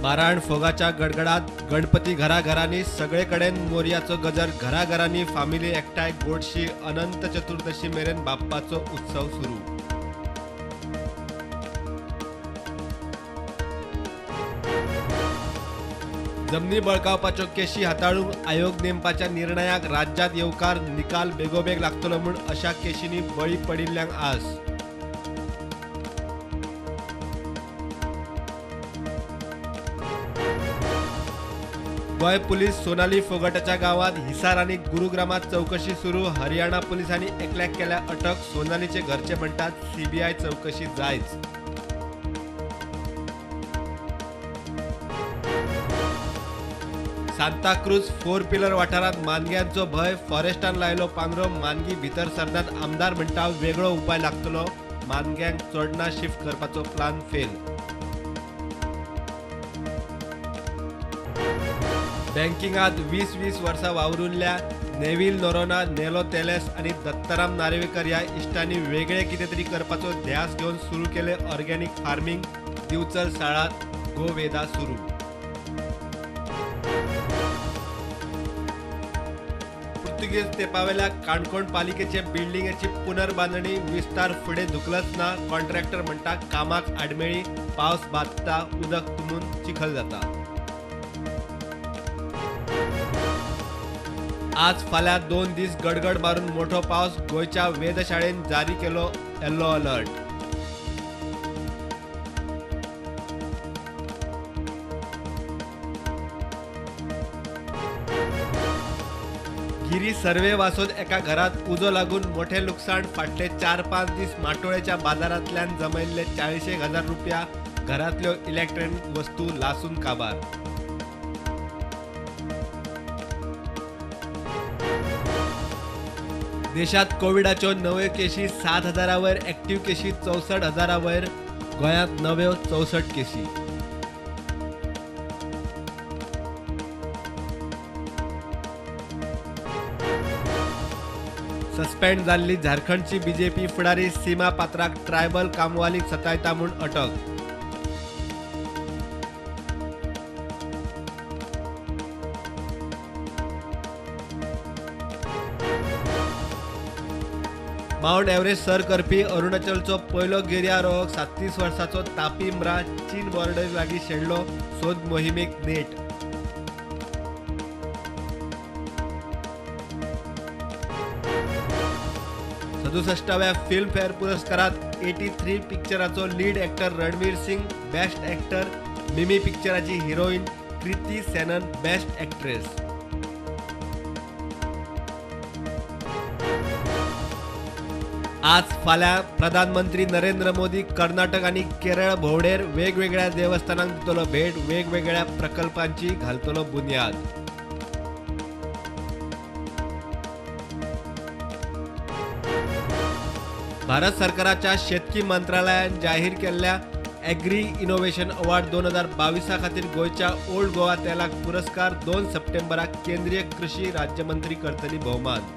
माराण फोगाच्या गडगडात गणपती घराघरांनी, सगळे कडेन मोरयाचो गजर, घराघरांनी फामिली एकठांय गोडशी. अनंत चतुर्दशी मेरेन बाप्पाचो उत्सव सुरू. जमनी बळकावपाच्यो केशी हाताळूंक आयोग नेमपाच्या निर्णयाक राज्यांत येवकार, निकाल बेगोबेग लागतलो म्हूण अशा केशींनी बळी पडिल्ल्यांक आस. गोंय पुलीस सोनाली फोगाटाच्या गांवात हिसार आनी गुरुग्रामात चौकशी सुरू. हरियाणा पुलिसांनी एकल्याक केल्या अटक. सोनालीचे घरचे म्हणटात सीबीआय चौकशी जायच. सांताक्रूज 4 पिलर वाठारांत मानग्यांचो भंय, फॉरेस्टान लायलो पांदरो. मानगी भितर सरनात, आमदार म्हणटा वेगळो उपाय लागतलो. मानग्यांक चोडणा शिफ्ट करपाचो प्लान फेल. बँकिंगात 20-20 वर्सां वावरुल्ल्या नेव्हिल नोरोना, नेलो तेलेस आनी दत्ताराम नार्वेकर ह्या इश्टांनी वेगळे कितें तरी करपाचो ध्यास घेवन सुरू केले ऑर्गेनिक फार्मिंग. दिवचल साळात गोवेदा सुरू. पुर्तुगेज तेंपावेल्या काणकोण पालिकेचे बिल्डिंगेची पुनर्बांदणी विस्तार फुडें धुकलच ना. कॉन्ट्रॅक्टर म्हणटा कामाक आडमेळी, पावस बादता, उदक तुंबून चिखल जाता. आज फाल्यां 2 दीस गडगड मारून मोठो पावस. गोंयच्या वेधशाळेन जारी केलो येल्लो अलर्ट. गिरी सर्वे वासोत एका घरात उजो लागून मोठे लुकसाण. फाटले 4-5 दीस माटोळेच्या बाजारांतल्यान जमयल्ले 40,000 रुपया, घरांतल्यो इलेक्ट्रॉनिक वस्तू लासून काबार. देशात कोविडाच्यो नव्यो केशी 7,000 वयर, ऍक्टिव्ह केशी 64,000 वयर. गोंयांत नव्यो 64 केशी. सस्पेंड जाल्ली झारखंडची बीजेपी फुडारी सीमा पात्राक ट्रायबल कामवालीक सतायता म्हूण अटक. मावंट एव्हरेस्ट सर करपी अरुणाचलचो पयलो गिर्यारोहक 37 वर्सांचो तापी म्रा चीन बॉर्डरी लागीं शेणलो. सोद मोहिमेक नेट. सदुसश्टाव्या फिल्मफेअर पुरस्कारात 83 पिक्चराचो lead actor Ranveer Singh best actor, Mimi पिक्चराची heroine Kriti Sanon best actress. आज फाल्यां प्रधानमंत्री नरेंद्र मोदी कर्नाटक आनी केरळ भोंवडेर, वेगवेगळ्या देवस्थानांक दितलो भेट, वेगवेगळ्या प्रकल्पांची घालतलो बुन्याद. भारत सरकाराच्या शेतकी मंत्रालयान जाहीर केल्ल्या एग्री इनोव्हेशन अवॉर्ड 2022 खातीर गोंयच्या ओल्ड गोवा तेलाक पुरस्कार. 2 सप्टेंबराक केंद्रीय कृषी राज्यमंत्री करतली भोवमान.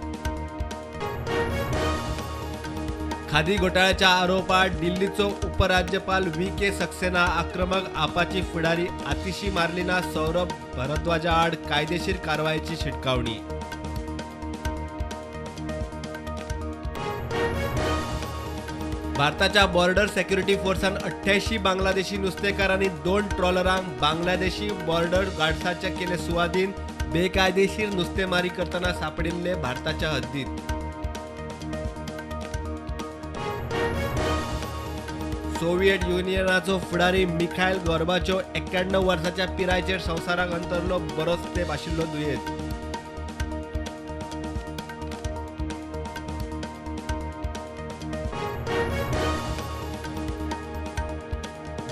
खादी घोटाळ्याच्या आरोपात दिल्लीचो उपराज्यपाल व्ही के सक्सेना आक्रमक. आपाची फुडारी आतिशी मारलीना सौरभ भारद्वाजा आड कायदेशीर कारवायेची शिटकावणी. भारताच्या बॉर्डर सेक्युरिटी फोर्सान 88 बांगलादेशी नुस्तेकार आनी 2 ट्रॉलरांक बांगलादेशी बॉर्डर गार्ड्साच्या केले सुवादीन. बेकायदेशीर नुस्तेमारी करतना सापडिल्ले भारताच्या हद्दीत. सोव्हिएट युनियनाचो फुडारी मिखायल गोर्बाचोव 91 वर्साच्या पिरायेचेर संवसाराक अंतरलो. बरोच तेंप आशिल्लो दुयेंत.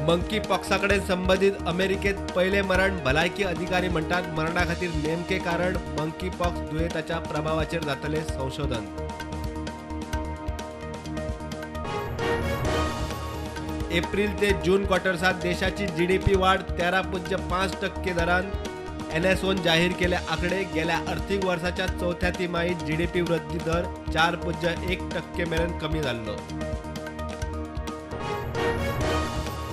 मंकी पॉक्सा कडेन संबंदीत अमेरिकेत पयलें मरण. भलायकी अधिकारी म्हणटात मरणा खातीर नेमके कारण मंकी पॉक्स दुयेंताच्या प्रभावाचेर जातलें संशोधन. एप्रिल ते जून क्वॉर्टर्सात देशाची जीडीपी वाढ 13.5% दरान. एनएसओन जाहीर केले आकडे. गेल्या आर्थिक वर्साच्या चवथ्या तिमाहीत जीडीपी वृद्धी दर 4.1% मेरेन कमी जाल्लो.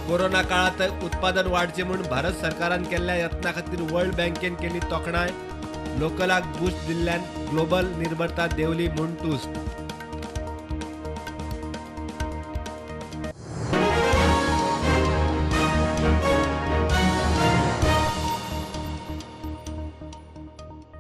कोरोना काळांत उत्पादन वाडचें म्हूण भारत सरकारान केल्ल्या यत्ना खातीर वर्ल्ड बँकेन केली तोखणाय. लोकलाक बूस्ट दिल्ल्यान ग्लोबल निर्भरता देंवली म्हूण तुस्त.